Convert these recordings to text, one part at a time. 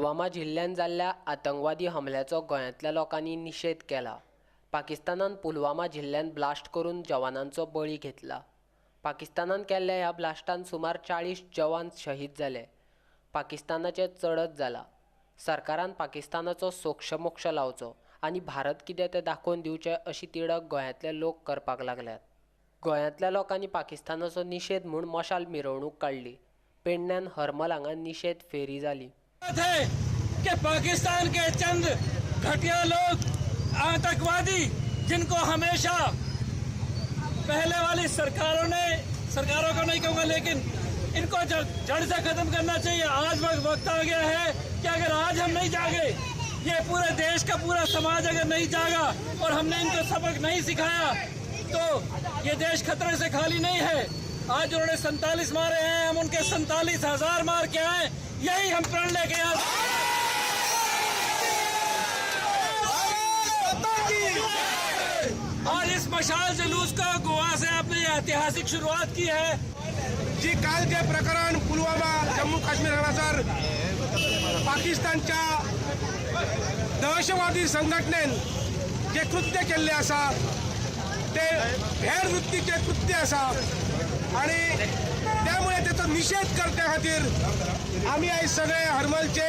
पुलवामा जिल्ल्यांत जाल्ल्या आतंकवादी हमल्याचो गोंयांतल्या लोकांनी निशेध केला. पाकिस्तानान पुलवामा जिल्ल्यांत ब्लास्ट करून जवानांचो बळी घेतला. पाकिस्तानान केल्ल्या ह्या ब्लास्टान सुमार 40 जवान शहीद जाले. पाकिस्तानाचें चडच जाला. सरकारान पाकिस्तानाचो सोक्षमोक्ष लावचो आनी भारत कितें तें दाखोवन दिवचें अशी तिडक गोंयांतले लोक करपाक लागल्यात. गोंयांतल्या लोकांनी पाकिस्तानाचो निशेध म्हूण मशाल मिरवणूक काडली. पेडण्यान हरमल हांगा निशेध फेरी जाली. कि पाकिस्तान के चंद घटिया लोग, आतंकवादी, जिनको हमेशा पहले वाली सरकारों ने, सरकारों को नहीं कहूँगा, लेकिन इनको जड़ से खत्म करना चाहिए. आज वक्त आ गया है कि अगर आज हम नहीं जागे, ये पूरे देश का पूरा समाज अगर नहीं जागा और हमने इनको सबक नहीं सिखाया तो ये देश खतरे से खाली नहीं है. आज उन्होंने 47 मारे हैं, हम उनके 47,000 मार के आए. यही हम प्रण लेके आए. और इस मशाल जुलूस को गोवा से आपने ऐतिहासिक शुरुआत की है. जी काल जे प्रकरण पुलवामा जम्मू काश्मीर हांगासर पाकिस्तानच्या दहशतवादी संघटनेन जे कृत्य केल्लें आसा ते हेर वृत्तीचे कृत्य आसा आनी त्यामुळे तेचो निशेध करपा खातीर आमी आयज सगळे हरमलचे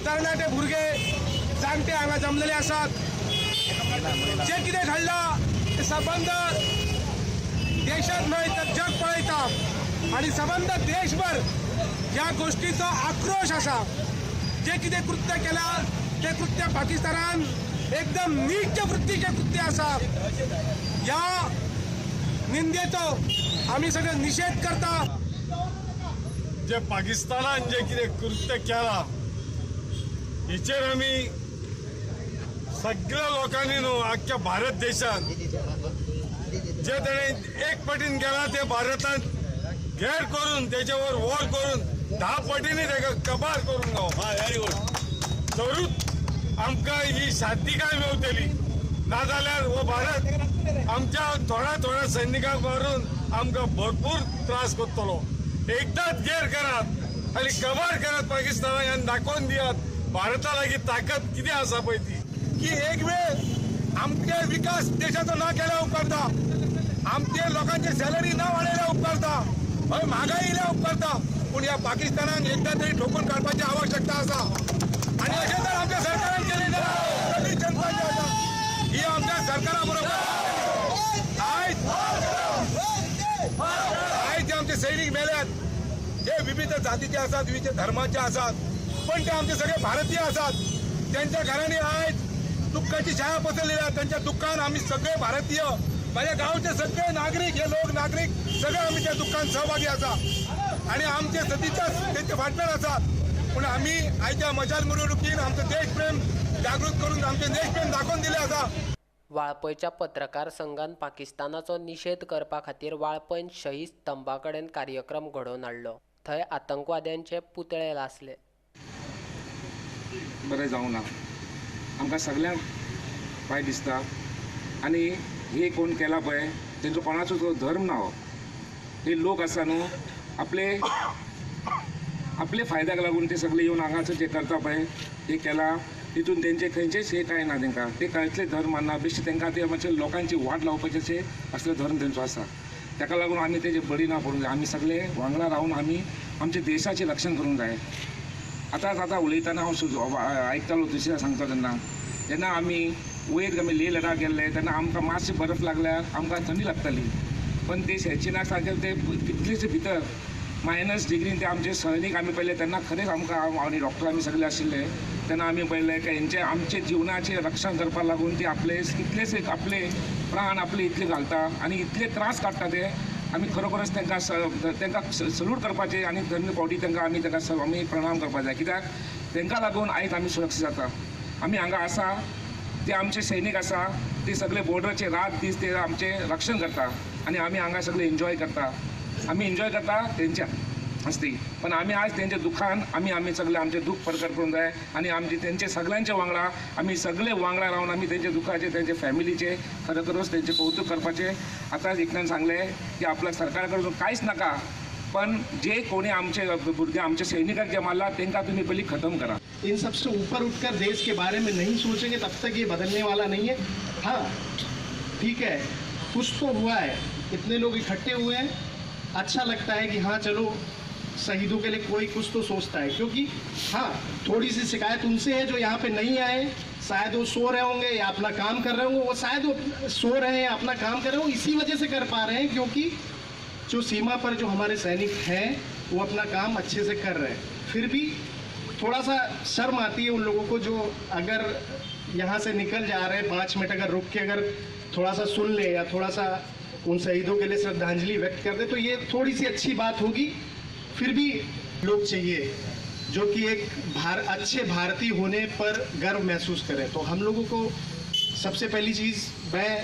तरणाटे भुरगे जाणटे हांगा जमलेले आसात. जे कितें घडलां ते सबंद देशांत न्हय तर जग पळयता आनी सबंद देशभर ह्या गोष्टीचो आक्रोश आसा. जे कितें कृत्य केलां तें कृत्य पाकिस्तानान एकदम नीच वृत्तीचें कृत्य आसा. ह्या निंदेचो आमी सगळे निशेध करता. जे पाकिस्तानान जे कितें कृत्य केलां हेचेर आमी सगळ्या लोकांनी न्हू आख्ख्या भारत देशान जे तेणें एक पटीन केलां ते भारतान घेर करून तेजेवर वॉर करून 10 पटींनी तेका कबार करूंक गाव. Very good. तरूच आमकां ही शांतिकाय मेवतली, नाजाल्यार हो भारत आमच्या थोड्या थोड्या सैनिकांक मारून आमकां भरपूर त्रास करतलो. एकदांच घेर करात आनी कबार करात पाकिस्तानाक आनी दाखोवन दियात भारता लागीं ताकद कितें आसा पळय ती. की एक वेळ आमचे विकास देशाचो ना केल्यार उपकारता, आमचे लोकांचे सॅलरी ना वाडयल्यार उपकारता, हय म्हागाय येयल्या उपकारता, पूण ह्या पाकिस्तानाक एकदां तरी ठोकून काडपाची आवश्यकता आसा. आनी अशें जर आमच्या सरकारान केलें जाल्यार सगळी जनता जी आसा ही आमच्या सरकारा बरोबर. आयज आयज जे आमचे सैनीक मेल्यात जे विविध जातीचे आसात, विविध धर्माचे आसात, पण ते आमचे सगळे भारतीय आसात. त्यांच्या घरांनी आयज दुःखाची छाया पसरलेली आहे. त्यांच्या दुःखान आम्ही सगळे भारतीय, माझ्या गावचे सगळे नागरीक, हे लोक नागरीक सगळे आम्ही त्या दुःखान सहभागी आसा आणि आमचे सतीच्या तेंचे फाटल्यान आसात. पूण आमी आयच्या मशाल मिरवणुकीन आमचो देशप्रेम जागृत करून आमचें देशप्रेम दाखोवन दिलें आसा. वाळपयच्या पत्रकार संघान पाकिस्तानाचो निशेध करपा खातीर वाळपयन शहीद स्तंभा कडेन कार्यक्रम घडोवन हाडलो. थंय आतंकवाद्यांचे पुतळे लासले. बरें जावंक ना, आमकां सगळ्यांक वायट दिसता. आनी हे कोण केला पळय तेंचो कोणाचो तो धर्म ना हो. हे लोक आसा न्हू आपले आपले फायद्याक लागून ते सगळे येवन हांगासर जे करता पळय हे केलां तितून तेंचे खंयचेच हे कांय ना. तेंकां ते कसले धर्म मानना, बेश्टे तेंकां ते मातशे लोकांची वाट लावपाचे अशे असले धर्म तेंचो आसा. ताका लागून आमी तेजे बळी ना पडूंक जाय. आमी सगळे वांगडा रावन आमी आमच्या देशाचें रक्षण करूंक जाय. आतांच आतां उलयतना हांव आयकतालो दुसऱ्या सांगता तेन्ना जेन्ना आमी वयर आमी लेह लडाख गेल्ले तेन्ना आमकां मातशें बर्फ लागल्यार आमकां थंडी लागताली, पण ते शेचिना सारके ते कितलेशे भितर मायनस डिग्रीन ते आमचे सैनीक आमी पळयले तेन्ना खरेंच आमकां आनी डॉक्टर आमी सगळे आशिल्ले तेन्ना आमी पळयले की हेंचे आमचे जिवनाचें रक्षण करपाक लागून ते आपले कितलेशे आपले प्राण आपले इतले घालता आनी इतले त्रास काडटा ते आमी खरोखरच तांकां तांकां सल्यूट करपाचें आनी धन्य फावटी तांकां आमी तांकां आमी प्रणाम करपाक जाय. कित्याक तांकां लागून आयज आमी सुरक्षीत जाता. आमी हांगा आसा ते आमचे सैनीक आसा ते सगळे बॉर्डराचे रात दीस ते आमचें रक्षण करता आनी आमी हांगा सगळे एन्जॉय करता. आमी एन्जॉय करता तेंच्या आसती, पण आमी आज तेंच्या दुखान आमी आमी सगळे आमचें दूख परकट करूंक जाय आनी आमचे तेंचे सगळ्यांच्या वांगडा आमी सगळे वांगडा रावन आमी तेंच्या दुखाचे तेंच्या फॅमिलीचे खरोखरच तेंचें कौतूक करपाचें. आतां एकल्यान सांगलें की आपल्या सरकारा कडसून कांयच नाका, पण जे कोणी आमचे भुरगे आमचे सैनिकांक जे मारला तांकां तुमी पयलीं खतम करा. इन सब से ऊपर उठकर देश के बारे में नहीं सोचेंगे तब तक ये बदलने वाला नहीं है। हाँ ठीक है, कुछ तो हुआ है, इतने लोग इकट्ठे हुए हैं, अच्छा लगता है कि हाँ चलो शहीदों के लिए कोई कुछ तो सोचता है। क्योंकि हाँ थोड़ी सी शिकायत उनसे है जो यहाँ पे नहीं आए, शायद वो सो रहे होंगे या अपना काम कर रहे होंगे, वो शायद वो सो रहे हैं या अपना काम कर रहे होंगे, इसी वजह से कर पा रहे हैं क्योंकि जो सीमा पर जो हमारे सैनिक हैं वो अपना काम अच्छे से कर रहे हैं। फिर भी थोड़ा सा शर्म आती है उन लोगों को जो अगर यहाँ से निकल जा रहे हैं, 5 मिनट अगर रुक के अगर थोड़ा सा सुन ले या थोड़ा सा उन शहीदों के लिए श्रद्धांजलि व्यक्त कर दे तो ये थोड़ी सी अच्छी बात होगी। फिर भी लोग चाहिए जो कि एक अच्छे भारतीय होने पर गर्व महसूस करें। तो हम लोगों को सबसे पहली चीज़, मैं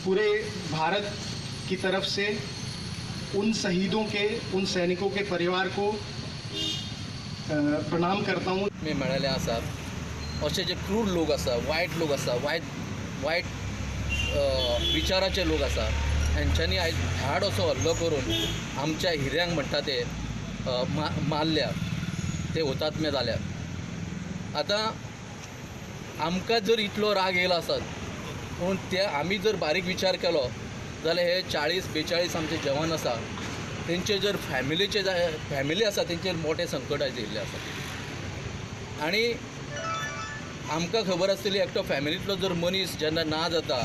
पूरे भारत की तरफ से उन शहीदों के, उन सैनिकों के परिवार को प्रणाम करता हूँ। मी मेळिल्ले आसात अशे जे क्रूर लोक आसा, वायट लोक आसा, वायट वायट विचाराचे लोक आसा, हेंच्यांनी आयज धाड असो हल्लो करून आमच्या हिऱ्यांक म्हणटा ते मारल्या, ते हुतात्मे जाल्या। आतां आमकां जर इतलो राग येयलो आसत पूण ते आमी जर बारीक विचार केलो जाल्यार हे 40-42 आमचे जवान आसा तेंचे जर फॅमिलीचे फॅमिली आसा तेंचेर मोठे संकट आयज येयल्लें आसा। आनी आमकां खबर आसतली एकटो फॅमिलींतलो जर मनीस जेन्ना ना जाता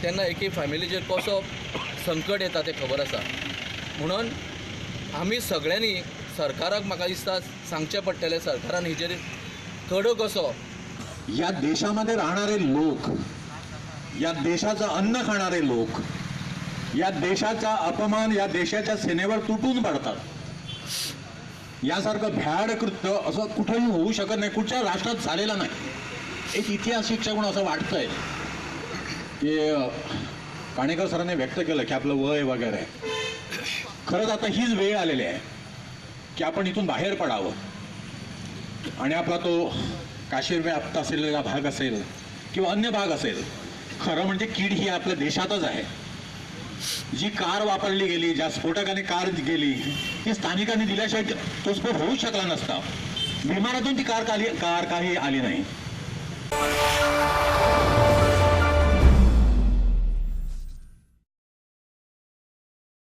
तेन्ना एके फॅमिलीचेर कसो संकट येता तें खबर आसा। म्हणून आमी सगळ्यांनी सरकाराक म्हाका दिसता सांगचें पडटलें, सरकारान हेजेर कडक असो या देशामध्ये राहणारे लोक, या देशाचं अन्न खाणारे लोक, या देशाचा अपमान या देशाच्या सेनेवर तुटून पडतात। यासारखं भ्याड कृत्य असं कुठेही होऊ शकत नाही, कुठच्या राष्ट्रात झालेलं नाही। एक इतिहास शिक्षक म्हणून असं वाटतंय की काणेकर सरांनी व्यक्त केलं की आपलं वय वगैरे, खरंच आता हीच वेळ आलेली आहे की आपण इथून बाहेर पडावं आणि आपला तो काश्मीर व्याप्त असलेला भाग असेल किंवा अन्य भाग असेल, खरं म्हणजे कीड ही आपल्या देशातच आहे। जी कार वापरली गेली, ज्या स्फोटकाने कार गेली, ती स्थानिकांनी दिल्याशिवाय तो स्फोट होऊ शकला नसता। विमानातून ती कार काही आली नाही।